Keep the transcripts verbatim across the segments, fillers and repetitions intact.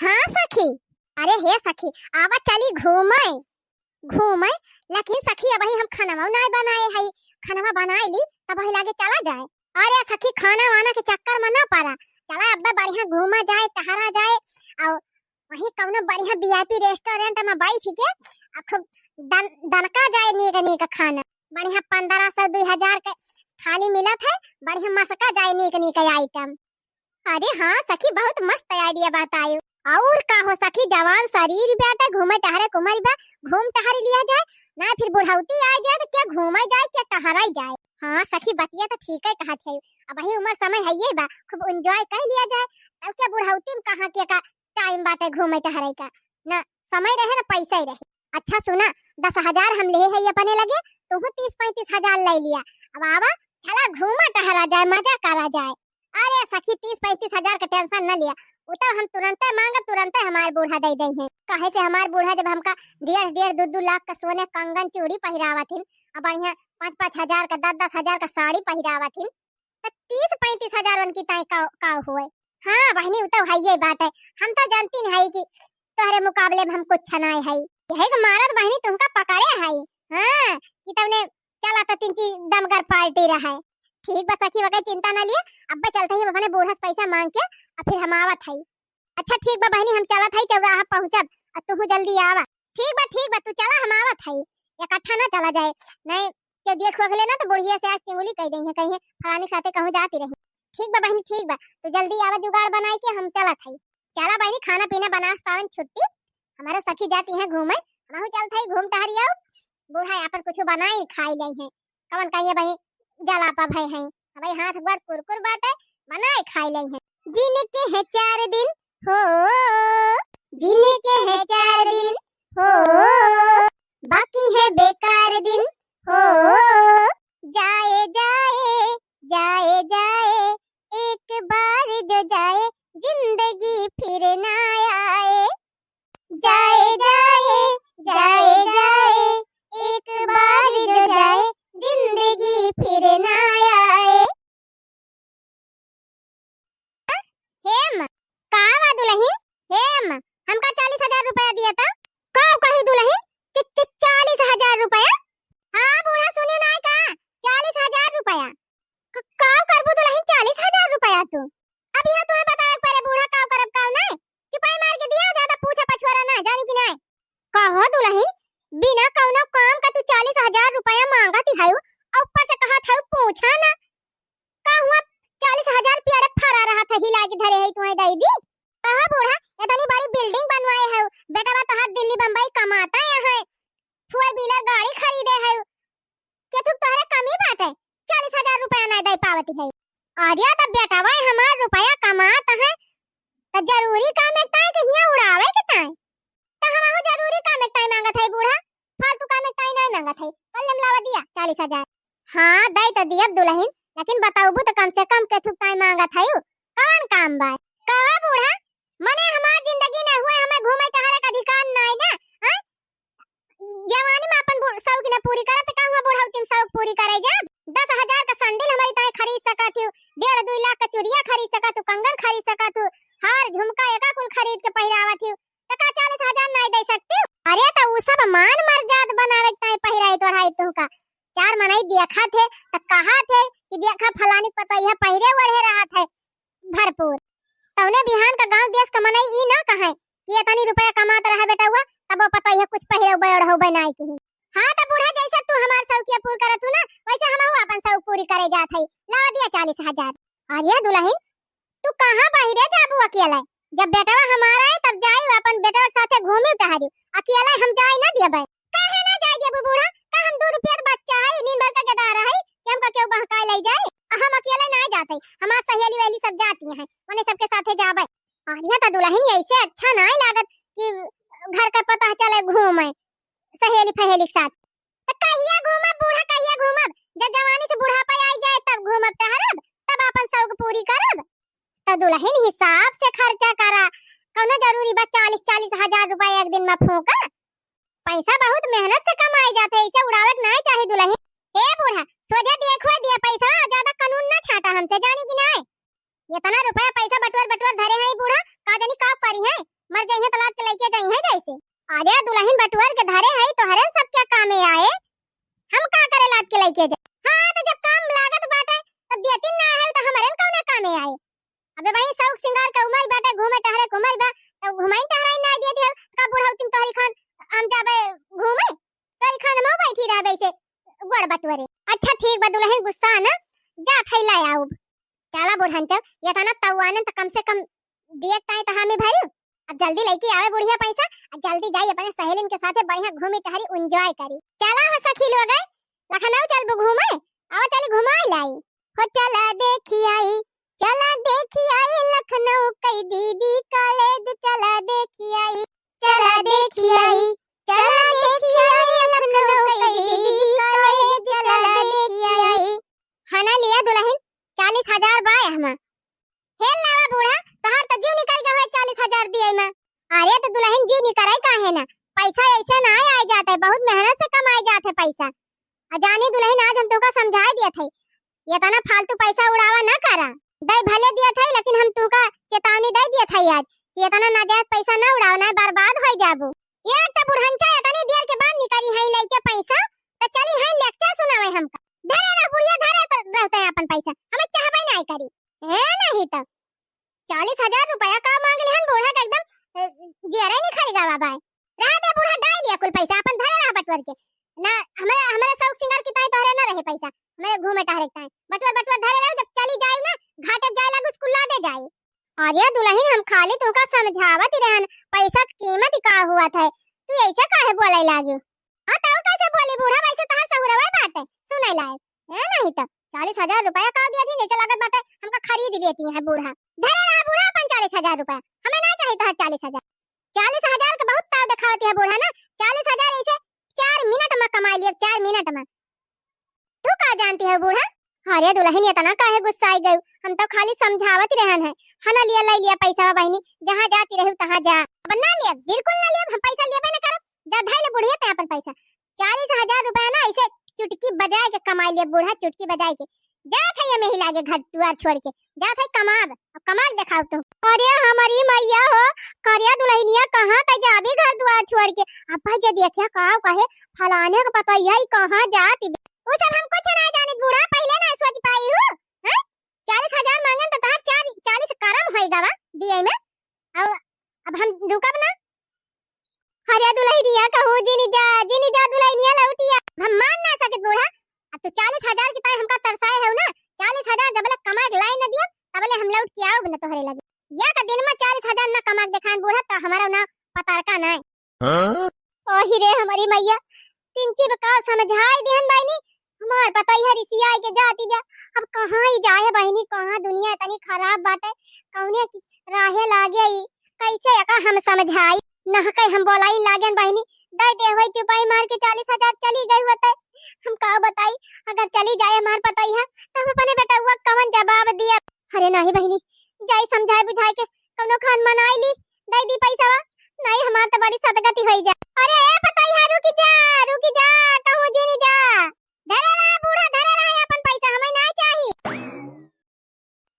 हाँ सखी, अरे हे सखी, आवा चली घूमे, घूमे, लेकिन सखी अबही हम खनवा नाय बनाए हई, खनवा बनाए ली तब वही लागे चला जाए। अरे सखी खाना वाना के चक्कर में ना पड़ा, चला अब्बे बढ़िया घूमा जाए, टहरा जाए, और वहीं कौनो बढ़िया V I P restaurant में बैठ के आ खूब दन, दनका जाए नीक नीक खाना, बढ़िया पन्द्रह सौ दुई हजार के थाली मिलत है, बढ़िया मसका जाए नीक नीक item। अरे हाँ सखी, बहुत मस्त idea बतायो। और का हो सखी, जवान शरीर बाटे, घूमे टहरे के उमर बा, घूम टहर लिया जाए ना, फिर बुढ़ौती आ जाए तो क्या घूमे जाए, क्या टहराई जाए। हाँ सखी, बतिया तो ठीक है कहत है, अबही उमर समय है ये बा, खूब enjoy कर लिया जाए, तब क्या बुढ़ौती में कहाँ के का time बाटे घूमे टहरे का, ना समय रहे ना पैसा ही रहे। अच्छा सुना, दस हजार हम लेहे है अपने लगे, तुहू तीस पैंतीस हजार ले लिया। अब आवा, चला घूमा टहरा जाए, मजा करा जाए। अरे सखी, तीस पैंतीस हजार का tension न लिया, उ तो हम तुरंते मांगब, तुरंते हमार बूढ़ा दे दे हैं। काहे से हमार बूढ़ा जब हमका डेढ़ डेढ़ दो दो लाख का सोने कंगन चूड़ी पहिरावत हिन, अब बढ़िया पाँच पाँच हजार का, दस दस हजार का साड़ी पहिरावत हिन, त तीस पैंतीस हजार उनकी ताई का, का हुए। हाँ बहिनी, उ तो हइये बात है, हम तो जानती नहीं है कि तोहरे मुकाबले में हम कुछ नाय है। यही के मारत बहिनी तुमका पकड़े है, हाँ, कि तमने चला तो तीन चीज दमगर पार्टी रहे। ठीक बा सखी, वगैरह चिंता ना लिए, अब्बे चलते ही हम अपने बूढ़ा से पैसा मांग के और फिर हम आवत है। अच्छा ठीक बा बहिनी, हम चलत हई, चौराहा पहुँचब, आ तुहू जल्दी आवा। ठीक बा, ठीक बा, तू चला, हम आवत हई। इकट्ठा ना चला जाए, नहीं केहू देख वेख लेना तो बुढ़िया से आग चिंगुली कह दई है, कहीं फलानी के साथे कहूँ जाती रही। ठीक बा बहिनी, ठीक बा, तू जल्दी आवा, जुगाड़ बनाई के हम चलत हई। चला बहिनी, खाना पीना बनास पावन छुट्टी, हमारो सखी जाती है घूमे, हमहू चलत हई घूम टहरी आओ। बूढ़ा अपन कुछ बनाई खाई ले है, कवन कहिए भाई जलापा भय है, भाई हाथ गोड़ कुरकुर बाटे, बनाए खाए ले हैं। जिनके है चार दिन हो, जिनके है चार दिन हो, बाकी है बेकार दिन हो। जाए जाए जाए जाए, एक बार जो जाए, जिंदगी फिर ना आए। जाए जाए जाए जाए, एक बार जो जाए, जिंदगी फिर ना आए। हेम, का बा दुलहिन? हेम, हमका चालीस हजार रुपया दिया था। का कही दुलहिन? चि-, चि-, चालीस हजार रुपया? हाँ बूढ़ा, सुने नाय का? चालीस हजार रुपया। क-, का करबू दुलहिन चालीस हजार रुपया तू? अब यह तुम्हें बतावे के पड़े बूढ़ा, का करब का नाय? चुपाई मार के दिया, ज्यादा पूछा पछुआरा ना, जानी कि नाय? कहो दुलहिन, बिना कौनो काम का तू चालीस हजार रुपया मांगत हऊ, और ऊपर से कहत हऊ पूछा ना। का हुआ, चालीस हजार पेड़े फरा रहत है, हिला के धरे है तुम्हें दई दी? कहा बूढ़ा, इतनी बड़ी building बनवाए है, बेटवा तोहार दिल्ली बम्बई कमाता है, four wheeler गाड़ी खरीदे है, केथुक तोहरे कमी बाटे, चालीस हजार रुपया ना दे पावती है। अरे तो बेटवा हमार रुपया कमात है, तो जरूरी काम एक ताई के हियाँ उड़ावे के ताई, तो हमहू जरूरी काम एक ताई मांगत है बूढ़ा, फालतू काम एक ताई नहीं मांगत है। कल हम लावा दिया चालीस हजार। हाँ, दे तो दियब दुलहिन, लेकिन बताउबू तो कम से कम केथुक ताई मांगत है, कौन काम बा? कहा बूढ़ा, मने हमार जिंदगी ना हुए, हमें घूमे टहरे का अधिकार नहीं ना, हाँ? जवानी में अपन बु-, शौक न पूरी करब, त का हुआ बुढ़ौती में शौक पूरी करे जाब? दस हजार का सैंडल हमारी ताई खरीद सकत हूँ, डेढ़ दुई लाख का चुरिया खरीद सकत हूँ, कंगन खरीद सकत हूँ, हार झुमका एका कुल खरीद के पहिरावत हूँ, त का चालीस हजार नाई दे सकती हूँ? अरे त उ सब मान मर्याद बनावे के ताई पहिराई ओढ़ाई तू का। चार मनई देखा थे त कहा थे कि देखा फलानी के पतोहिया पहिरे ओढ़े रहा थे भरपूर। तौने बिहान का गांव देश का मनई ई ना कहे कि इतनी रुपया कमात रहे बेटउआ, तब वो पतोहिया कुछ पहिरउबे ओढ़उबे नाई किही। हाँ, त बूढ़ा, जैसे तू हमार शौकिया पूर करत हूँ ना, वैसे हमहू अपन शौक पूरी करे जात हई। लावा दिया चालीस हजार। अरे दुलहिन, तू कहाँ बहिरे जाबू अकेले? जब बेटवा हमारा है, तब जाई अपन बेटवा के साथे घूमी टहरी। अकेले हम जाई ना दियबे। काहे ना जाई देबू बूढ़ा? का हम दूध पियत बच्चा है, नींद भर का गदारा है कि हमका केहू बहकाए ले जाए? आ हम अकेले ना जात हई, हमार सहेली वेली सब जाती हैं, उन्हें सबके साथे जाबे। अरे त दुलहिन, ऐसे अच्छा नाई लागत कि घर का पता चले घूमे सहेली फहेली के साथ। त कहिया घूमब बूढ़ा, कहिया घूमब? जब जवानी से बुढ़ापा आई जाए तब घूमब टहरब, तब अपन शौक पूरी करब। त दुलहिन हिसाब से खर्चा करा, कौनो जरूरी बा चालीस चालीस हजार रुपया एक दिन में फूका? पैसा बहुत मेहनत से कमाए जात है, इसे उड़ावे के नाई चाही दुलहिन। ए बूढ़ा, सोझे देखो दिया पैसा, ज्यादा कानून ना छाटा हमसे, जानी कि नाई? इतना रुपया पैसा बटोर बटोर धरे हैं बूढ़ा, का जानी का करी हैं, मर रे दुलहिन बटुअर के धरे हई, तोहरे सब क्या कामे आए? हम का करे लाद के लइके जाए? हाँ, तो जब काम लागत बाटे, तब दियतिन ना है, तो हमरे न कौने कामे आए? अबे भाई, शौक सिंगार के उमर बाटे, घूमे टहरे के उमर बा, तो घुमाई टहराई ना दियत है, का बुढ़ौतिन तोहरी खान हम जाबे घूमे? तोहरी खान हम बैठी रहबे ऐसे गोड़ बटुअरे। अच्छा ठीक बा दुलहिन, गुस्सा ना, जा थैला आउब। चला बुढ़न चल, ये तना तउआनन त कम से कम दिए ताई त हामी भरी। अब जल्दी लइके आवे बुढ़िया पैसा, आ जल्दी जाई अपने सहेलिन के साथे बढ़िया घूमी टहरी, enjoy करी। चला हो सखी लोग, लखनऊ चलबू घूमे, आवा चली घुमाई लाई। हो चला देखी आई, चला देखी आई लखनऊ कई दीदी कॉलेज, चला देखी आई, चला देखी आई, चला देखी आई लखनऊ कई दीदी कॉलेज, चला देखी आई। हना लिया दुलहिन, चालीस हजार बा हमा। हेल लावा बूढ़ा, तोहार त जीव निकल गए होए चालीस हजार दिए में। अरे त दुलहिन जीव निकराई काहे ना, पैसा ऐसे ना आए जात है, बहुत मेहनत से कमाए जात है पैसा। आ जानी दुलहिन, आज हम तोका समझाए दियत है, ये तना फालतू पैसा उड़ावा ना करा। दई भले दियत है, लेकिन हम तोका चेतावनी दे दियत है आज कि ये तना नाजायज पैसा ना उड़ावा, ना बर्बाद हो जाबू। एक त बुढ़नचा इतनी देर के बाद निकली है लेके पैसा, त चली है lecture सुनावे हमका। धरे रह बुढ़िया, धरे त रहते हैं अपन पैसा, हमें चाहबे नहीं करी। ए नहीं त चालीस हजार रुपया का मांग लिहन बूढ़ा के एकदम, अ, जियरे निखर गवा बाय। रहा दे बूढ़ा, डाल लिया कुल पैसा अपन, धरे रहा बटुअर के। ना हमारे, हमारे शौक सिंगार की ताई तोहरे ना रहे पैसा, हमारे घूमे टहरे के ताई। बटुअर, बटुअर धरे रहो, जब चली जाए ना घाटे जाए लागू, स्कूल लादे जाए। अरे दुलहिन, हम खाली तुमका समझावत ही रहन, पैसा के कीमत का हुआ था, तू ऐसे काहे बोले लागी? हाँ, तो कैसे बोली बूढ़ा, वैसे तोहर सहुरवे बाटे, सुने लायक। ए, नहीं तो चालीस हजार रुपया का दिया थी, नीचे लागत बाटे, हमका खरीद लेती है बूढ़ा। धरे रहा बूढ़ा अपन चालीस हजार रुपया, हमें ना चाहिए तोहर चालीस हजार। चालीस हजार के बहुत ताव दिखावती है बूढ़ा ना, चालीस हजार ऐसे चार मिनट में कमा लिए, चार मिनट में। तू का जानती है बूढ़ा? अरे दुलहिन, इतना काहे गुस्साई गयू? हम तो खाली समझावत रहन है। हना लिया, ले लिया पैसा बहिनी, जहाँ जाती रहू तहाँ जा। अब ना लिया, बिल्कुल ना लिया, हम पैसा लेबे ना करब। जा धइ ले बुढ़िया ते अपन पैसा। चालीस हजार रुपया ना ऐसे चुटकी बजाए के कमाई ले बूढ़ा, चुटकी बजाए के। जात है ये मेही लागे घर दुआर छोड़ के, जात है कमाब, अब कमा के देखाओ तू। अरे हमारी मैया हो, करिया दुलहिनिया कहाँ तक जाबी घर दुआर छोड़ के? अब भाई जे देखिया का कहे, फलाने के पता यही कहाँ जाती। उ सब हम कुछ ना जानित बूढ़ा, पहिले ना सोच पाई हूँ। हैं? चालीस हजार मांगन त तहार चार, चालीस करम होई गवा दिए में। अब, अब हम रुकब ना। अरे दुलहिनिया कहू जिनी जा, जिनी जा दुलहिनिया लौटिया। हम मान ना सकित बूढ़ा। अब तू चालीस हजार की ताई हमका तरसाए हो ना, चालीस हजार जबले कमा के लाई न दिया, तबले हम लौट के आओ ना तोहरे लगे। या का दिन में चालीस हजार ना कमा के देखान बूढ़ा, तो हमारा ना पतारका ना। हाँ? ओही रे हमारी मैया, तिनची बका समझाई दिहन बहिनी, हमार पतोहिया रिसियाई के जाती बा। अब कहाँ ही जाए बहिनी, कहाँ दुनिया इतनी खराब बाटे, कौने की राहे लागे ई, कैसे एका हम समझाई, नहके हम बोलाई लागेन बहिनी, दे दे होई चुपाई मार के चालीस हजार चली गई होते। हम का बताई, अगर चली जाए हमार पतोहिया, तो हम अपने बेटउआ कवन जवाब दिया। अरे नहीं बहिनी, जाई समझाए बुझाए के कौनो खान मनाई ली, दे दी पैसा। नहीं, हमार तो बड़ी सदगति होई जा। अरे ए पतोहिया, रुकी जा, रुकी जा, कहूँ जिनी जा। धरे रहा बूढ़ा, धरे रहा अपन पैसा, हमें ना चाही।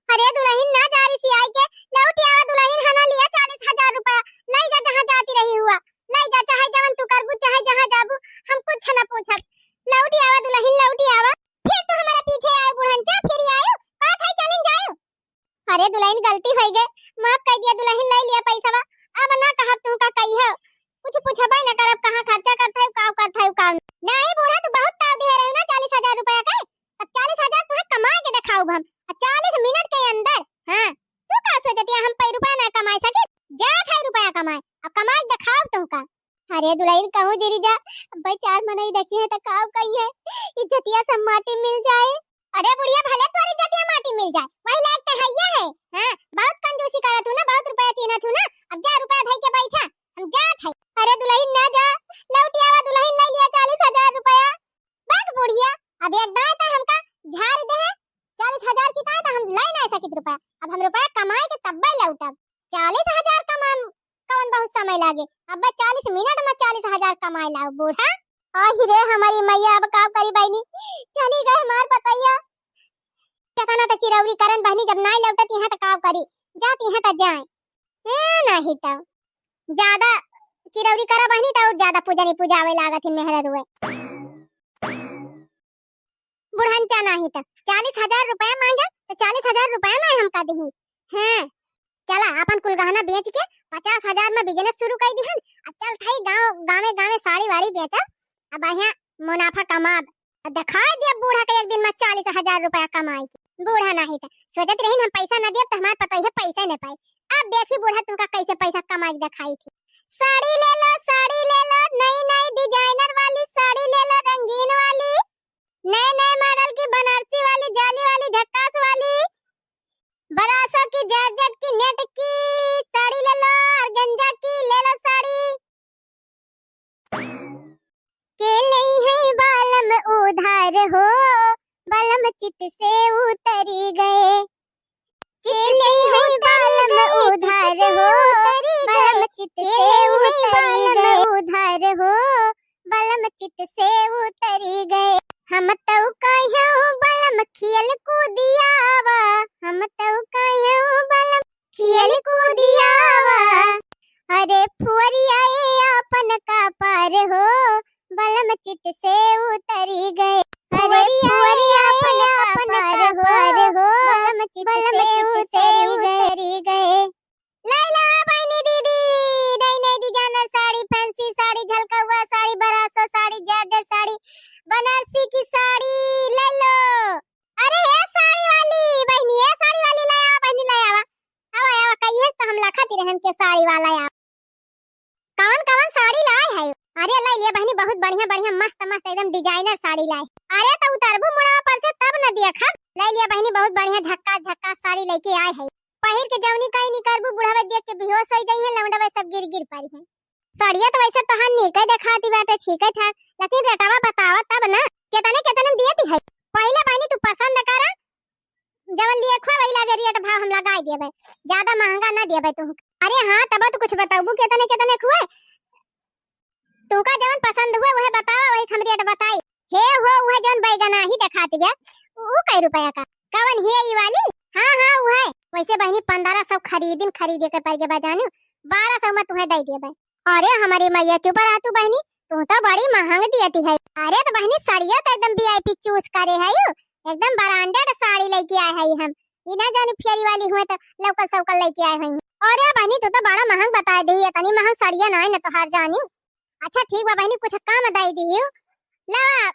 अरे दुलहिन ना जा रिसियाई के, लौटी आवा दुलहिन, हना लिया चालीस हजार रुपया, लाई जा जहाँ जाती रही हुआ, लाई जा, चाहे जवन तू करबू, चाहे जहाँ जाबू, हम कुछ न पूछब। लौटी आवा दुलहिन, लौटी आवा, फिर तू हमारे पीछे आए बुढ़न चा, फिर आयो, का थाई चलिन जायो। अरे दुलहिन, गलती होई गए, माफ कर दिया दुलहिन, ले लिया पैसा, अब ना कहब तू का कही हो, कुछ पूछबे न करब, कहाँ खर्चा करत है, का करत है, का नहीं। बूढ़ा, तू बहुत ताव दिहे रहे ना चालीस हजार रुपया के, अब चालीस हजार तुहे कमा के देखाउब हम, अब चालीस मिनट के अंदर। हाँ, तू का सोचतिया हम पै रुपया ना कमाए सके? जा खाई रुपया कमाए, अब कमाए देखाउब तुमका। अरे दुलहिन, कहूँ जिनी जा, अब भाई चार मनई देखी है तो का कही है, इज्जतिया सब माटी मिल जाए। अरे बुढ़िया, भले तोरी इज्जतिया माटी मिल जाए, वही लायक तो है ये है। हाँ, बहुत कंजूसी करत हूँ ना, बहुत रुपया चीन्हत हूँ ना, अब जा रुपया धई के बैठा, हम जात है। अरे दुलहिन ना जा, लौटी आवा दुलहिन, ले लिया चालीस हजार रुपया। बक बुढ़िया, अब एक दाएं तो हमका झाड़ दे है, चालीस हजार की ताए तो हम ले ना सकित रुपया, अब हम रुपया कमाए के तब्बे लौटब। चालीस हजार कमाए कौन बहुत समय लागे, अब चालीस मिनट में चालीस हजार कमाए लाओ बूढ़ा। आही रे हमारी मैया, अब का करी बहिनी, चली गए हमार पतैया। केतना त चिरौरी करन बहिनी, जब नाई लौटत यहाँ त का करी, जात यहाँ त जाए। ए, नहीं त ज्यादा चिरौरी करा बहिनी, त और ज्यादा पूजनी पूजावे लागत ही मेहररुए। बुढ़न चा नाही त चालीस हजार रुपया मांगे, त चालीस हजार रुपया नाही हमका दिही। हैं, चला, आपन कुल गहना बेच के पचास हजार में business शुरू कइ दिहन। आ चल थाई गाँव, गाँवे गाँवे साड़ी वाड़ी बेचब, आ बढ़िया मुनाफा कमाब। आ देखाइ दिया बूढ़ा के एक दिन में चालीस हजार रुपया कमाई के। बूढ़ा नाही त सोचत रहिन हम पैसा न देब त हमार पतोहिया पैसा न पाई। अब देखी बूढ़ा तुमका कैसे पैसा कमाई के देखाई थी। साड़ी ले लो, साड़ी ले लो, नई नई designer वाली साड़ी ले लो, रंगीन वाली, नए नए model की बनारसी वाली, जाली वाली, झक्कास वाली, ब्रासो की, जॉर्जेट की, नेट की साड़ी ले लो, ऑर्गेन्जा की ले लो साड़ी। के लई है बालम उधार हो, बालम चित से उतरी गए। के लई है बालम उधार हो, बालम चित से उतरी गए। उधार हो, बालम चित से उतरी गए। हम तउ कहेउ बालम खेल कूदियावा, हम तउ कहेउ बालम खेल कूदियावा। अरे फुअरिया ए आपन का पार हो, बालम चित से उतरी गए। अरे फुअरिया ए आपन का पार हो, बालम चित से उतरी गए। लइ ला बहिनी दीदी, नई नई designer साड़ी, fancy साड़ी, झलकौआ साड़ी, ब्रासो साड़ी, जॉर्जेट साड़ी, बनारसी की साड़ी लइ लो। अरे ए साड़ी वाली बहिनी, ए साड़ी वाली लइ आवा बहिनी, लइ आवा। आवा, आवा, कहिए त हम लखत ही रहन के साड़ी वाला आवा। कवन कवन साड़ी लाए है? अरे लइ लिया बहिनी, बहुत बढ़िया बढ़िया, मस्त मस्त, एकदम designer साड़ी लाए। अरे त उतरबू मुड़वा पर से तब न देखब। लइ लिया बहिनी, बहुत बढ़िया झक्कास झक्कास साड़ी लइके आए है। पहिर के जौनी कहीं निकरबू, बुढ़वे देख के बेहोश होइ जइहैं, लौंडवे सब गिर गिर पड़िहैं। साड़िया त वैसे तोहार नीके देखाती बाटे, ठीके ठाक, लेकिन रेटवा बतावा तब ना, केतने केतने में दियती है? पहिले बहिनी तू पसंद करा, जवन लिए खुआ वही लागे रेट भाव हम लगाई देबे, ज्यादा महंगा ना देबे तू। अरे हाँ, तब तो कुछ बताबू, केतने केतने खुए? तुका जवन पसंद हुए उहे बतावा, वही हम रेट बताई। हे हो, उहे जवन बैगना ही देखाती बे, उ कै रुपया का? कवन हे ई वाली? हाँ हाँ उहे। वैसे बहिनी पंद्रह सौ खरीदिन, खरीदे के पड़ के बजानू, बारह सौ में तुहे दे देबे। अरे हमरी मैया, चुप रह तू बहिनी, तू तो बड़ी महंग दियती है। अरे त बहिनी, साड़िया त एकदम VIP choose करे है यू, एकदम branded साड़ी लइके आए है हम। ई ना जानी फेरी वाली हुए त local सोकल लइके आए है। अरे बहिनी, तू तो बड़ा महंग बताए देहू, इतनी महंग साड़िया नाई न तोहार जानी। अच्छा ठीक बा बहिनी, कुछ कम दे दिहू। लावा,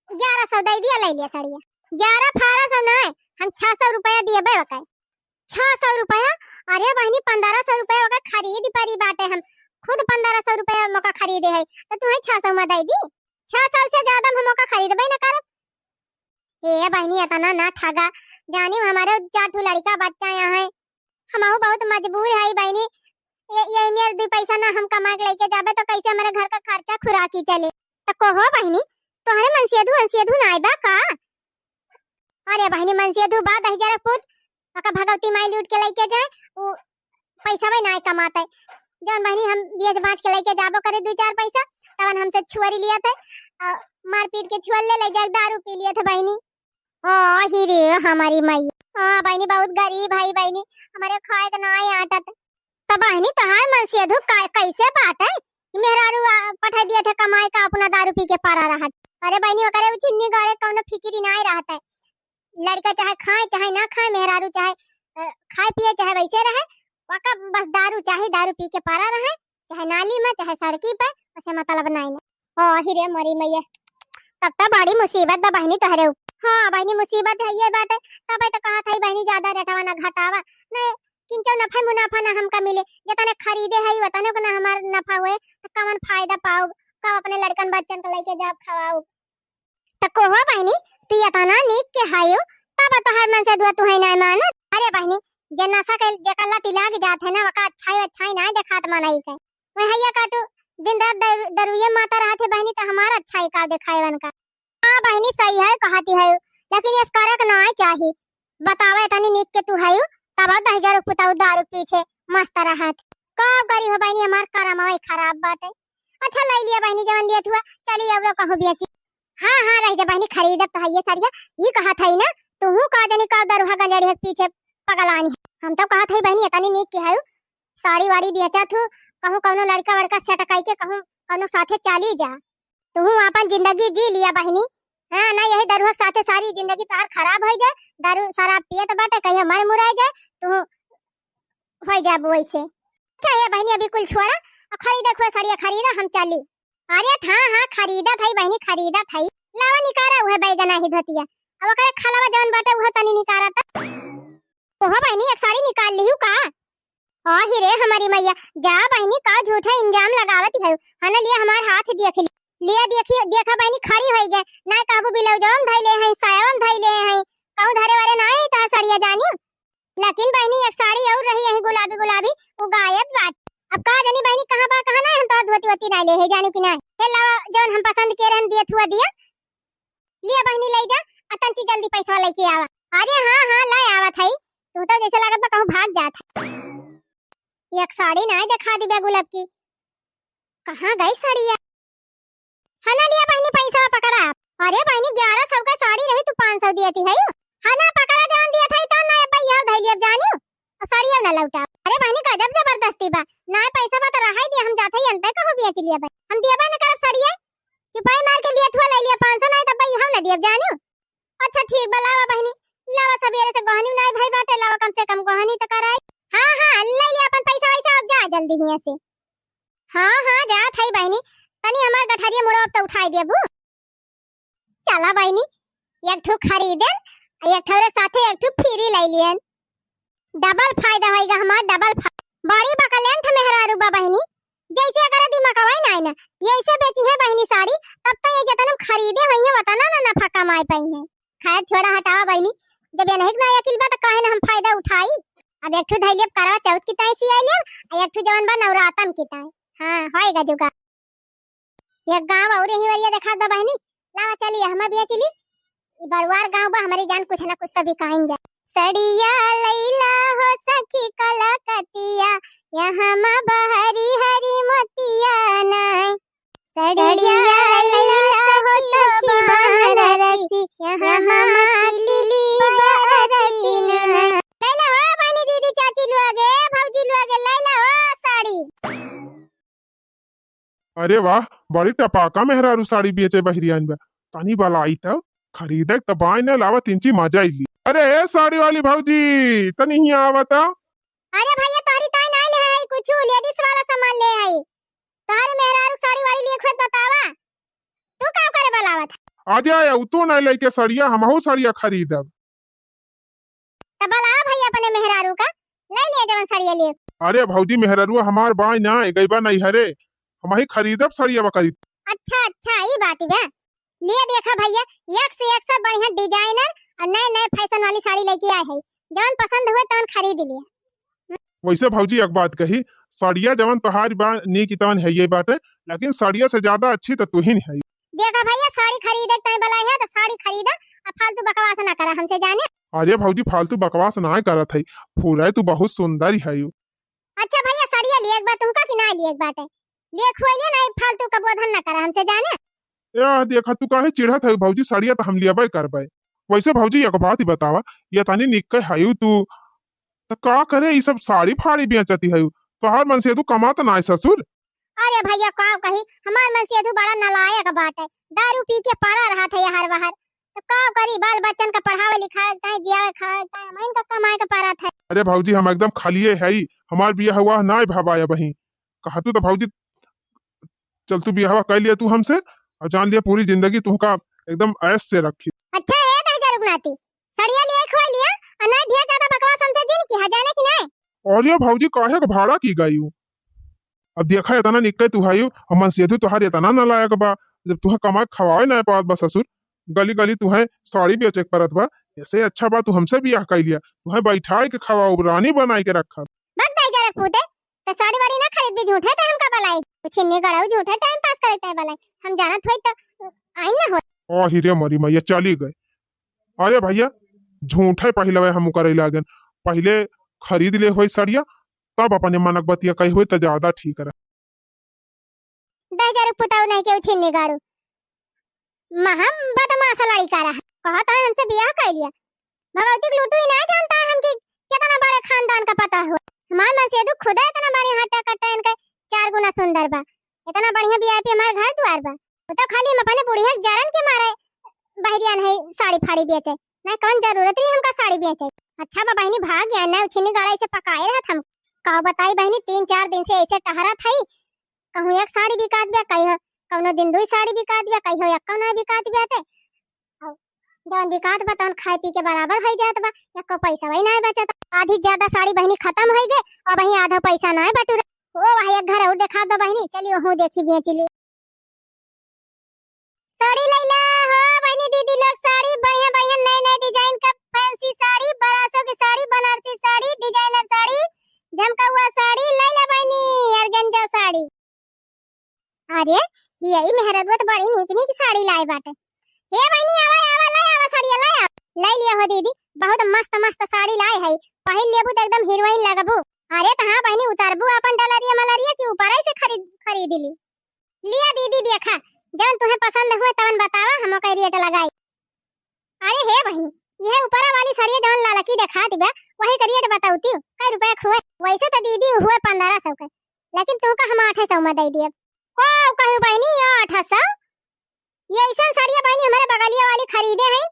ग्यारह सौ दे दिया, लइ लिया साड़िया। ग्यारह फारह सौ नाई, हम छह सौ रुपया दिए बे ओके। छह सौ रुपया? अरे बहिनी, पंद्रह सौ रुपया ओके खरीद परी बाटे, हम खुद पंद्रह सौ रुपया मोका खरीदे है, त तू है छह सौ में दे दी। छह सौ से ज्यादा हम मोका खरीदबे न करब। ए बहिनी, इतना ना ठगा, जानी हमरे चार ठो लड़का बच्चा यहाँ है, हमहू बहुत मजबूर है बहिनी। ये, ये मेरे दू पैसा ना हम कमा के लइके जाबे तो कैसे हमरे घर का खर्चा खुराकी चले? त कहो बहिनी, तोहरे मनसेधु, मनसेधु नाई बा का? अरे बहिनी, मनसेधु बा दहिजरा पूत, ओका भगवती माई लूट के लइके जाए, उ पैसा वही नाई कमाते। जौन बहिनी हम बेच बाच के लइके जाबो करे दू चार पैसा, तवन हमसे छुअरी लिया थे, आ, मारपीट के छुअर ले, ले जाए दारू पी लिया थे बहिनी। ओ ही रे हमारी माई। हाँ बहिनी, बहुत गरीब है बहिनी, हमरे खाए के नाई आटत। त बहिनी, तोहार मनसेधु का, कैसे बाटे? मेहरारू, आ, पठाई दिया थे कमाई का, अपना दारू पी के परा रहत। अरे बहिनी, ओकरे उ चिन्नी गड़े कौनो फिकिरी नाई रहत है। लड़का चाहे खाए, चाहे ना खाए, मेहरारू चाहे, अ, खाए पिए, चाहे वैसे रहे, ओका बस दारू चाहे, दारू पी के परा रहे, चाहे नाली में, चाहे सड़की पे, उसे मतलब नाई ना। ओ ही रे मोरी मैया, तब तो बड़ी मुसीबत बा बहिनी तोहरे ऊपर। हाँ बहिनी, मुसीबत है ये बाटे, तबे तो कहत है बहिनी, ज्यादा रेटवा ना घटावा, नहीं किंचो नफा मुनाफा ना हमका मिले, जतने खरीदे है वतने को ना हमार नफा हुए, तो कवन फायदा पाउब, कब अपने लड़कन बच्चन को लेके जाब खवाउब? त कोहो बहिनी, तू इतना नीक के हायो, तब तोहार मनसेधुआ तुहई नाय मानत। अरे बहिनी, जे नशा के जेकर लती लाग जात है ना, ओका अच्छाई अच्छाई नाय देखात मनई के। वही हैया काटू, दिन रात दर-, दरुइये माता रहत है बहिनी, त हमार अच्छाई का देखाए वनका। हाँ बहिनी, सही है कहती है, लेकिन इस करे के नाय चाही। बतावे इतनी नीक के तू है, तब दहिजरा पुताऊ दारू पीछे मस्त रहत। का करी हो बहिनी, हमार करम वही खराब बाटे। अच्छा, लइ लिया बहिनी, जवन लियत हुआ, चली अउरो कहूँ बेची। हाँ, हाँ, रह जा बहिनी, खरीदब त हइये सड़िया। ई कहत हई ना, तुहू का जानी का दरुहा गंजड़ी के पीछे पगलानी है। हम तो कहत हई बहिनी, इतनी नीक के हऊ, साड़ी वाड़ी बेचत हू, कहूँ कउनो लड़का वड़का set कइके कहूँ कउनो साथे चाली जा। तुहूँ आपन जिंदगी जी लिया बहिनी। हाँ, ना यही दरुहा के साथे सारी जिंदगी तोहार खराब होइ जाए। दारू शराब पियत बाटे, कहिया मर मुराइ जाए, तुहूँ होइ जाबू वइसे। अच्छा हे बहिनी, अभी कुल छोड़ा, अब खरीदे खुए सड़िया खरीदा, हम चली। अरे हाँ, हाँ, खरीदत हई बहिनी, खरीदत हई। लावा निकारा उहे बैगना ही धोतिया। अब ओकरे खलवा जउन बाटे उहे तनी निकारा त। ओहो बहिनी, एक साड़ी निकाल लिहू का? आही रे हमरी मइया, जा बहिनी, का झूठा इल्जाम लगावत हऊ। हना लिया हमार हाथ देख ली। लिया देखी, देखा बहिनी, खड़ी होइ गए। नाहीं कहबू ब्लाउजवा में धइले हई, सायावा में धइले हई। कहूँ धरे वाले नाहीं हई तोहार सड़िया जानी। लेकिन बहिनी, एक साड़ी अउर रही यही गुलाबी गुलाबी, उ गायब बाटे। अब का जानी बहिनी, कहाँ बा, कहाँ नाहीं, हम तो धोती वोती नाहीं ले है, जानी कि नाहीं। हे लावा, जउन हम पसंद किए रहन, दियत हुआ दिया। लिया बहिनी, लइ जा, आ तंची जल्दी पैसवा लइके आवा। अरे हाँ, हाँ, लइ आवत हई। तू तो जइसे लागत बा, कहूँ भाग जात है। एक साड़ी नाहीं देखा दिबे गुलाब की। कहाँ गई साड़िया? हना लिया बहिनी, पैसा पकड़ा। अरे बहिनी, ग्यारह सौ का साड़ी रही, तू पाँच सौ दियत हई। हना पकड़ा, जवन दियत हई, तवन ना अब्बा, यह धइली अब जानियो। अब साड़िया ना लौटा। अरे बहिनी, गजब जबरदस्ती बा। ना पैसा बा त रहाई दिया, हम जात हई अंते कहूँ बेच लिया बा। हम दिया बा न करब साड़िया। चुपाई मार के लियत हुआ लइ लिया पाँच सौ, नाहीं त अब्बा, यह ना दियब जानियो। अच्छा ठीक बा, लावा बहिनी, लावा, सबेरे से गहनी नाहीं भई बाटे, लावा कम से कम गहनी त कराई। हाँ, हाँ, लइ लिया अपन पैसा वैसा, अब जा जल्दी हियाँ से। हाँ, हाँ, जात हई बहिनी, तनी हमार गठरिया मुड़वा त उठाई देबू। चला बहिनी, एक ठो खरीदेन, एक ठो रे साथे एक ठो free लइ लियन। Double फायदा होइगा हमार, double फायदा। बड़ी बकलेंठ मेहरारू बा बहिनी, जइसे अगर दिमागवा ही नाहीं ना, यइसे बेची है बहिनी साड़ी, तब तो ये जतन हम खरीदे होइहैं, वतना ना नफा कमाए पइहैं। खैर छोड़ा, हटावा बहिनी, जब ये नहीं ना अकिल बा त काहे ना हम फायदा उठाई। अब एक ठो धइ लेब करवा चौथ की ताई सियाई लेब, आ एक ठो जवन बा नवरातन की ताई। हाँ, होइगा जुगाड़। एक गाँव अउर यही वरिया देखात बा बहिनी, लावा चली, हम भी चली। ई बड़ुआर गाँव बा, हमरी जान कुछ ना कुछ तो बिकाइन जाए। सड़िया लइला हो सखी कलकतिया, यहाँ मा बहरी हरी मोतिया नाय। सड़िया लइला हो सखी बनारसी, यहाँ मा टिकली बरसी नाय। लइला हो बहिनी, दीदी, चाची लोगे, भौजी लोगे, लइला हो साड़ी। अरे वाह, बड़ी टपाका मेहरारू साड़ी बेचे बहिरियान बा। तनी बलाई त, खरीदे त बाय न लावा, तिनची मजा अइली। अरे ए साड़ी वाली भौजी, तनी हियाँ आवा त। अरे भइया, तोहरी ताई नाहीं ले है कुछ, ladies वाला सामान ले है। तोहरे मेहरारू साड़ी वाड़ी लिए खुद बतावा, तू का करे बलावत है? अरे आया, उ तो नाहीं लइके सड़िया, हमहू सड़िया खरीदब। त बलावा भइया अपने मेहरारू का, लइ लिया जवन सड़िया लिए। अरे भौजी, मेहरारू हमार बाय ना, ए गइबा नइहरे, हमही खरीदब सड़िया बकरी। अच्छा, अच्छा, ई बात बा। लिए देखा भइया, एक से एक सब बढ़िया designer अउर नए नए fashion वाली साड़ी लइके आए है, जवन पसंद हुए तवन खरीद लिया। वइसे भौजी एक बात कही, सड़िया जवन तोहार बा नीक तवन है ये बाटे, लेकिन सड़िया से ज्यादा अच्छी त तुहिन है। देखा भइया, साड़ी खरीदे के तय बलाए है त साड़ी खरीदा, आ फालतू बकवास ना करा हमसे जाने। अरे भौजी, फालतू बकवास ना करत है, फूले तू बहुत सुंदर है। अच्छा भइया, सड़िया लिए एक बार तुमका कि ना लिए एक बाटे, लिए खुआइए ना, फालतू का बोधन ना करा हमसे जाने। ए, देखा, तू काहे चिढ़त है भौजी? सड़िया त हम लियबे करबे। वइसे भौजी, एक बात ही बतावा, ये तनी निक्के हयू तू, त का करे ई सब साड़ी फाड़ी बेचती हयू? तोहार मनसेधू कमात नाय ससुर। अरे भइया, का कही, हमार मनसेधू बड़ा नालायक बाटे, दारू पी के पड़ा रहत है हर बहर। त का करी, बाल बच्चन का पढ़ावे लिखावे के ताई, जियावे खावे के ताई, हमइन का कमाए के पड़त है। अरे भौजी, हम एकदम खलिए हई, हमार बियाह हुआ नाय भवा अबहीं। कहतू त भौजी, चल तू बियाहवा कर लिया तू हमसे, अउर जान लिया पूरी जिंदगी तुहका एकदम ऐश से रखी। अच्छा हे दहिजर नाती, सड़िया लिए खुआ लिया, अउर नाय ढेर ज्यादा बकवास हमसे जिन किहा, जाने कि नाय? अरे भौजी, काहे के भाड़ा की गई हूँ? अब देखा, इतना निक्के तू हयू, अउर मनसेधू तोहार इतना नालायक बा, जब तुहे कमाए खवाए नाय पावत बा ससुर, गली गली तुहे साड़ी बेचे के पड़त बा, ऐसे अच्छा बा तू हमसे बियाह कर लिया, तुहे बैठाए के खवाओ, रानी बनाए के रखब। बक दहिजर पूते, त साड़ी वाड़ी ना खरीदबी, झूठे ते हमका बलाई। कुछ इन्ने गड़ाऊ झूठे time pass करे ते बलाई। हम जानत होई त आइन ना होई। आही रे मरी मैया, चली गए। अरे भइया, झूठे पहिलवे हम करे लागन। पहिले खरीद ले होई सड़िया, तब अपने मनक बतिया कही होई त ज्यादा ठीक रहे। दहिजर पुताऊ नहीं के उछिन्नी गाड़ू। महम बदमाश लड़िका रहा। कहत है हमसे बियाह कर लिया। भगवती के लूटू ही नहीं जानता है हम कि कितना बड़े खानदान का पता हो। हमार मनसेधू खुदा इतना बड़े हट्टा कट्टा इनके इतना सुंदर बा, इतना बढ़िया VIP हमार घर दुआर बा। वो तो खाली हम अपने बुढ़िया के जरन के मारे बहरिया नहीं साड़ी फाड़ी बेचे, नहीं कौन जरूरत रही हमका साड़ी बेचे। अच्छा बा बहिनी, भाग या ना उछिनी गाड़ा ऐसे पकाए रहत हम। का बताई बहिनी, तीन चार दिन से ऐसे टहरत हई, कहूँ एक साड़ी बिकात बा, कहियो कौनो दिन दुई साड़ी बिकात बा, कहियो एक्को ना बिकात बाटे। अउ जौन बिकात बा तौन खाए पी के बराबर होइ जात बा, एक्को पैसा वही ना बचत। आधी ज्यादा साड़ी बहिनी खतम होइ गए, अब वही आधा पैसा ना बटुरे। ओ वही एक घर और देखात बा बहिनी, चली वहूँ देखी बेची ली। साड़ी लैला हो बहिनी दीदी लोग, साड़ी बढ़िया बढ़िया नए नए design का fancy साड़ी, ब्रासो की साड़ी, बनारसी साड़ी, designer साड़ी, झमकौआ साड़ी लैला बहिनी, organza साड़ी। अरे, यही मेहररुआ तो बड़ी नीक नीक साड़ी लाए बाटे। हे बहिनी, आवा, आवा, लै आवा साड़िया, लै आवा। लै लिया हो दीदी, बहुत मस्त मस्त साड़ी लाए है, पहिर लेबू तो एकदम heroine लगबू। अरे तो हाँ बहिनी, उतरबू अपन डलरिया मलरिया कि ऊपर से खरीद, खरीद ली। लिया दीदी देखा, जौन तुहे पसंद हुए तवन बतावा, हम ओकर rate लगाई। अरे हे बहिनी, यह ऊपरा वाली साड़िया जौन ललकी देखात बा, वही का rate बतौती, कै रुपया के हुए? वैसे तो दीदी हुए पन्द्रह सौ के, लेकिन तुहका हम आठ सौ में दे दिए। का कहू बहिनी, आठ सौ? ये ऐसन साड़िया बहिनी हमारे बगलिया वाली खरीदे हैं,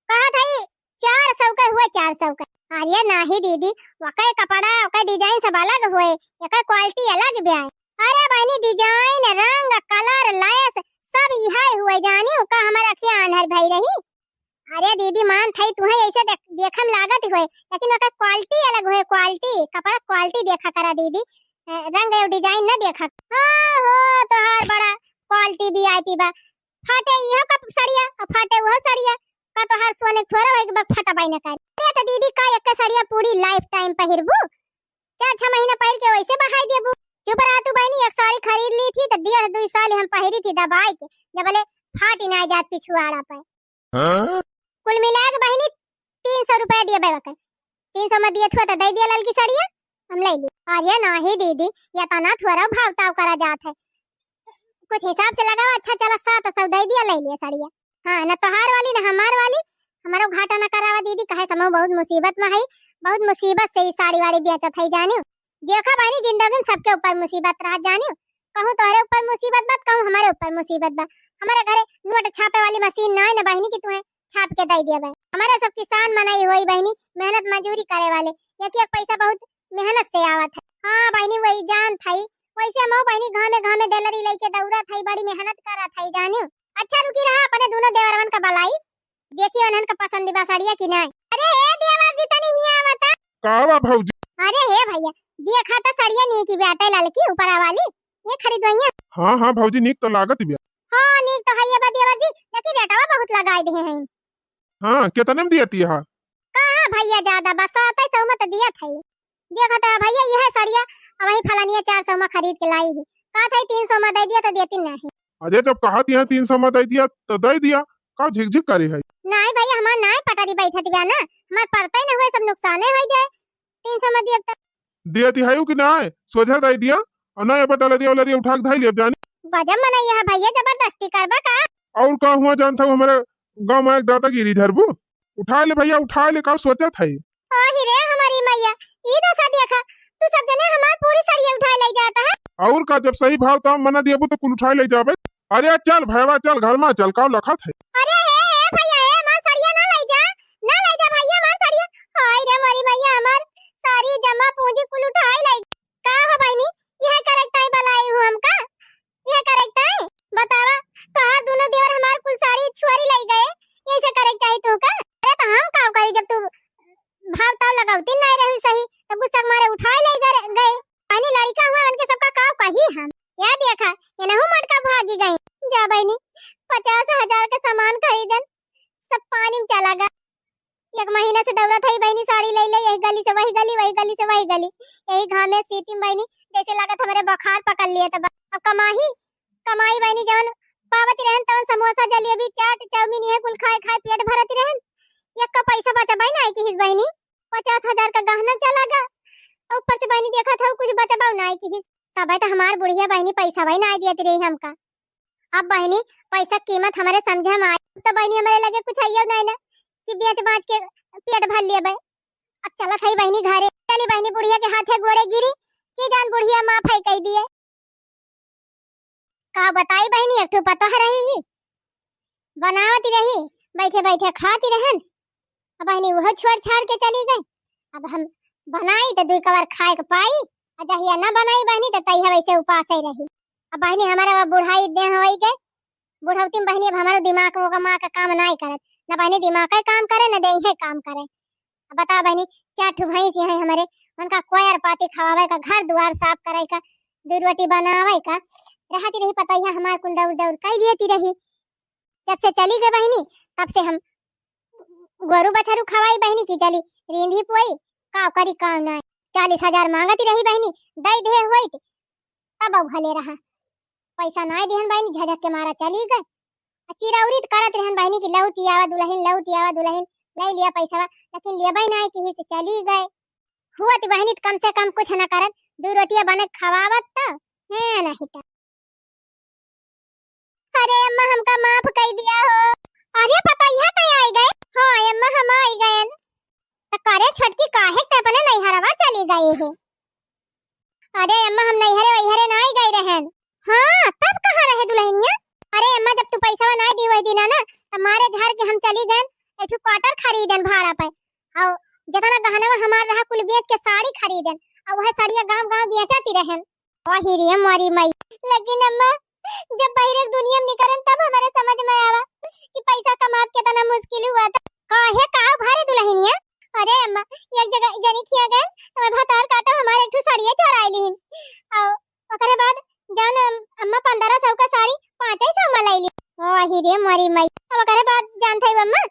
कहत है चार सौ के हुए, चार सौ के। अरे नाही दीदी, वकै कपड़ा, वकै design सब अलग हुए, एकर quality अलग बा। अरे बहिनी, design, रंग, colour, lace सब इहे हुए जानी, का हमार अखिया आन्हर भई रही? अरे दीदी, मान थई तुहे ऐसे देख, देखे में लागत होए, लेकिन ओकर quality अलग होए, quality, कपड़ा quality देखा करा दीदी, अ, रंग और design न देखा। हाँ हो, तोहार बड़ा quality VIP बा। फाटे इहो का सड़िया, आ फाटे उहो सड़िया, का तोहार सोने के थोड़ा होए के बा, फटबई न करे। अरे तो दीदी, का एक सड़िया पूरी life time पहिरबू? चार छह महीना पहिर के वैसे बहाई देबू। चुप रहा तू बहिनी, एक साड़ी खरीद ली थी तो डेढ़ दुई साल हम पहिरी थी दबाई के, जब बोले फाटी ना जात पिछुआड़ा पे। हाँ? कुल मिला के बहिनी तीन सौ रुपया दिए बे वके। तीन सौ में दिए थुआ तो दे दिया ललकी साड़िया, हम ले ली। अरे नाही दीदी, ये तो ना थोड़ा भाव ताव करा जात है, कुछ हिसाब से लगावा। अच्छा चला, सात सौ दे दिया, ले लिया साड़िया। हाँ, न तोहार वाली न हमार वाली, हमारो घाटा न करावा दीदी, कहे समूह बहुत मुसीबत में है, बहुत मुसीबत से ई साड़ी वाड़ी बेचत है जानियो। देखा बहिनी, जिंदगी में सबके ऊपर मुसीबत रहत जानियो, कहूँ तोहरे ऊपर मुसीबत बा, कहूँ हमारे ऊपर मुसीबत बा। हमारे घरे नोट छापे वाली मशीन ना है न बहिनी कि तुहे छाप के दे दिया बा। हमारे सब किसान मनई होई बहिनी, मेहनत मजूरी करे वाले, एक एक पैसा बहुत मेहनत से आवत है। हाँ बहिनी, वही जान थई, वैसे हम बहिनी घामे घामे डेलरी लेके दौड़त हई, बड़ी मेहनत करत हई जानियो। अच्छा रुकी रहा, अपने दोनों देवरवन का बलाई, देखी उन्हन का पसंद बा साड़िया कि नहीं। अरे हे देवर जी, तनी हिया आवता। का बा भौजी? अरे हे भैया, देखा तो साड़िया नीक बाटे ललकी ऊपरा वाली, ये खरीदवैया। हाँ हाँ भौजी, नीक तो लागत बिया। हाँ नीक तो है ये बा देवर जी, लेकिन रेटवा बहुत लगाए दे हैं। हाँ, कितने में दिया तिया? कहाँ भैया, ज्यादा बा, सात सौ में तो दिया था। देखा तो भैया, यह साड़िया अब वही फलानिया चार सौ में खरीद के लाई है, कहा था तीन सौ में दे दिया तो देती नहीं। अरे जब कहा तिया तीन सौ में दे दिया तो दे दिया, का झिकझिक करे है? नहीं भैया, हमार नाय पटरी बैठत बा ना, हमार पड़ते न हुए, सब नुकसाने हो जाए, तीन सौ में दिया तो। दिया तिहाई कि नाय, सोझा दे दिया, और ना ये बटा लरिया उलरिया उठा के धाई लिया जानी। गजब मनई है भैया, जबरदस्ती करबा का? और का हुआ जानत हऊ, हमारे गाँव में एक दादागिरी धरबू, उठा ले भैया, उठा ले, का सोचत है? ओही रे हमारी मैया, ई दशा देखा, तू सब जने हमार पूरी सड़िया उठाए ले जाता है। और का, जब सही भाव दाम मना दियाबू तो कुल उठाए ले जाबे। अरे चल भैया चल, घर में चल, का लखत है? अरे हे, हे भैया, हे हमार सड़िया ना ले जा, ना ले जा भैया हमार सड़िया। हाय रे हमारी मैया, हमार सारी जमा पूंजी कुल उठाए ले। का हो बहिनी, यह करेक्ट आई बलाई हूँ हमका? यह करेक्ट आई? बतावा, तोहार दोनों देवर हमार कुल साड़ी छुआरी ले गए, यही से करेक्ट आई तू का? अरे तो हम का करी, जब तू भाव ताव लगावती नहीं रही सही, तो गुस्सा के मारे उठाए ले गए, गए। बहिनी लड़का हुआ, उनके सबका का कही हम? या देखा, ये नहु मटका भागी गई। जा बहिनी, पचास हजार के सामान खरीदन, सब पानी में चला गया। एक महीना से दौड़त हई बहिनी, साड़ी ले ले, यही गली से वही गली, वही गली से वही गली, यही घामे सीती में बहिनी, जैसे लागत हमरे बुखार पकड़ लिए। तब अब कमाही, कमाई बहिनी, जवन पावत रहन तवन समोसा, जलेबी, चाट, चाउमीन, यह कुल खाए खाए पेट भरत रहन। एक का पैसा बचा बहिनी, आई किहिस बहिनी, पचास हजार का गहना चला गा, और ऊपर से बहिनी देखत हऊ कुछ बचबा ना आई किहिस। तबे तो हमार बुढ़िया बहिनी पैसा वही ना दियत रही हमका। अब बहिनी, पैसा कीमत हमरे समझे में आई, तो बहिनी हमरे लगे कुछ आइयो नहीं ना कि बेच बाच के पेट भर लेबे। अब चलत हई बहिनी घरे, चली बहिनी बुढ़िया के हाथे गोड़े गिरी कि जान बुढ़िया माफ है कह दिए। का बताई बहिनी, एक ठो पतोह रही ही, बनावती रही, बैठे बैठे खाती रहन। अब बहिनी उहो छोड़ छाड़ के चली गई। अब हम बनाई त दुई कवर खाए के पाई, आ जहिया न बनाई बहिनी त तहिया वैसे उपासे रही। अब बहिनी हमारा वो बुढ़ाई देह होई गए, बुढ़ौती में बहिनी अब हमारो दिमाग वो कमा के काम नाई करत, न बहिनी दिमाग के काम करे न देह काम करे। अब बताओ बहिनी, चार ठो भैंस हैं हमरे, उनका कोयर पाती खवावे का, घर दुआर साफ करे का, दू रोटी बनावे का, रहती रही पतोहिया हमार कुल दौड़ दौड़ कई देती रही। जब से चली गई बहिनी, तब से हम गोरू बछरू खवाई बहिनी की चली रींधी पोई, का करी काम नाई। चालीस हजार मांगती रही बहिनी, दई दे होइत, तब भले रहा। पैसा नाई दिहन बहिनी, झझक के मारा चली गए। आ चिरौरी त करत रहन बहिनी कि लौटी आवा दुलहिन, लौटी आवा दुलहिन, ले लिया पैसा, लेकिन लेबे नाई किही से चली गए। हुआ त बहिनी त कम से कम कुछ न करत, दू रोटिया बने खवावत त, है नहीं त। अरे अम्मा, हमका माफ कई दिया हो। अरे पतोहिया त आई गए। हाँ अम्मा, हम आई गए। त करे छोटकी, काहे ते अपने नैहरवा चली गई है? अरे अम्मा, हम नैहरे वैहरे ना आई गई रहन। हाँ, तब कहाँ रहे दुलहिनिया? अरे अम्मा, जब तू पैसा ना दी वही दिना ना, त मारे झार के हम चली गए, एक ठो क्वार्टर खरीदन भाड़ा पे। और जितना गहना हमार रहा कुल बेच के साड़ी खरीदन, और वह साड़िया गांव गांव बेचती रहन। वही रे मोरी माई। लेकिन अम्मा, जब बहिरे दुनिया में निकलन तब हमारे समझ में आवा कि पैसा कमाब कितना मुश्किल हुआ था। काहे का भरे दुलहिनिया? अरे अम्मा, एक जगह जनी खिया गए, हमें भतार काटो हमारे एक ठो साड़िया चोराई लीन। और ओकरे बाद जान अम-, अम्मा पंद्रह सौ का साड़ी पाँच सौ में ले ली। वही रे मोरी माई। अब ओकरे बाद जानते हो अम्मा,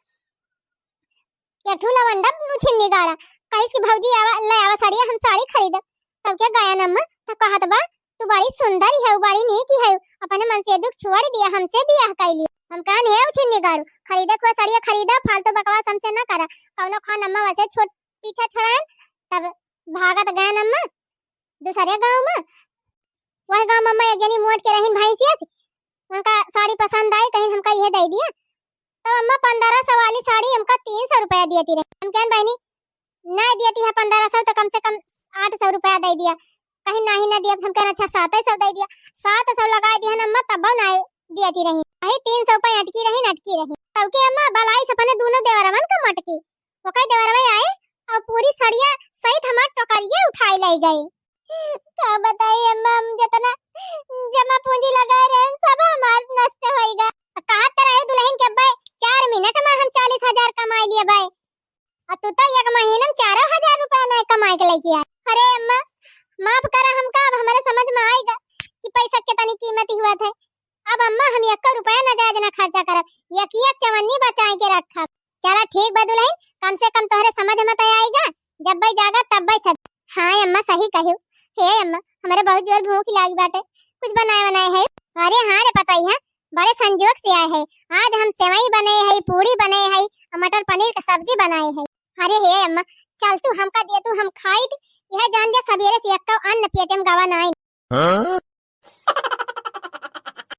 एक ठो लवंडा उछिन्नी गाड़ा, कहिस कि भौजी आवा, ले आवा साड़िया, हम साड़ी खरीदब। तब के गयन अम्मा, त कहत बा, "तू बड़ी सुंदर ही है, बड़ी नीक ही है, अपने मन से दुख छोड़ दिया, हमसे बियाह कर लिया।" हम कहन, "हे उछिन्नी गाड़ू, खरीदे खुआ साड़िया खरीदा, फालतू बकवास हमसे ना करा।" कौनो खान अम्मा वैसे छोट पीछा छोड़ायन, तब भागत गयन अम्मा दूसरे गाँव में। वह गाँव में अम्मा एक जनी मोट के रहिन भैंसिया से, उनका साड़ी पसंद आई, कहिन हमका इहे दे दिया। तब अम्मा पंद्रह सौ वाली साड़ी हमका तीन सौ रुपया दियती रही। हम कहन, "बहिनी, ना दियती है पंद्रह सौ, तो कम से कम आठ सौ रुपया दे दिया।" कहिन, "नहीं ना दिया।" हम कहन, "अच्छा, सात सौ दे दिया।" सात सौ लगा दिया ना अम्मा, तब ना दियती रही। वही तीन सौ पे अटकी रही, अटकी रही। तब के अम्मा बलाई से अपने दोनों देवरवन का मटकी, ओकर देवरवा आए और पूरी सड़िया सहित हमार टोकरिया उठाई ले गई। का बताई अम्मा, हम जितना जमा पूंजी लगाए रहे, सब हमार नष्ट होई गा। कहत रहे दुलहिन के अब्बे, "चार मिनट में हम चालीस हजार कमाई लिए बे।" और तू तो एक महीना में चारों हजार रुपया नहीं कमाई के लेके आए। अरे अम्मा, माफ करा हमका, अब हमारे समझ में आएगा कि पैसा कितनी कीमती हुआ थे। अब अम्मा, हम एक रुपया ना जायज ना खर्चा करब, एक एक चवन्नी बचाए के रखब। चला ठीक बा दुलहिन, कम से कम तोहरे समझ में तो आएगा, जब बे जागा तब बे सब। हाँ अम्मा, सही कहियो। हे अम्मा, हमारे बहुत जोर भूख लागी बाटे, कुछ बनाए बनाए है? अरे हाँ रे पतोहिया, बड़े संजोग से आए है। आज हम सेवई बने है, पूड़ी बने है और मटर पनीर का सब्जी बनाए है। अरे हे अम्मा, चल तू हमका दे, तू हम खाई, यह जान लिया सबेरे से एक अन्न पेटे में गवा ना आई। हाँ?